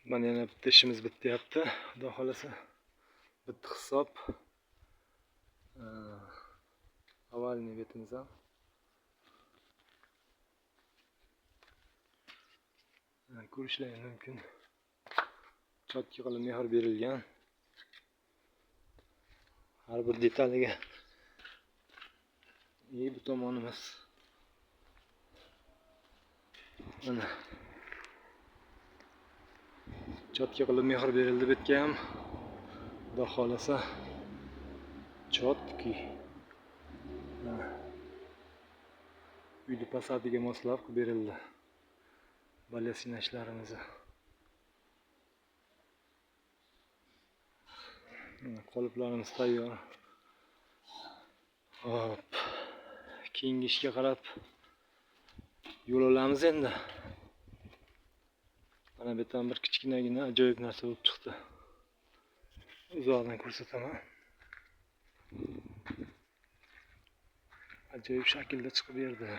Mana yana bitta ishimiz bityapti. Xudo xolasa bitta hisob. Овальный betimiz ham. Ko'rishlaring mumkin. Chotki qilib mehr berilgan. Har bir detaliga. И bu tomonimiz. Mana. Chotki qilib mehr berildi bu yerga ham. Xudo xolasa chotki. Uyni fasadiga moslab qilib berildi. Balyasina ishlarimizni. Mana qoliplarimiz tayyor. Hop. Keyingi ishga qarab yo'l olamiz endi. Mana bu yerdan bir kichkinagina ajoyib narsa bo'lib chiqdi. Uzoqdan ko'rsataman. Ajoyib shaklda chiqib berdi.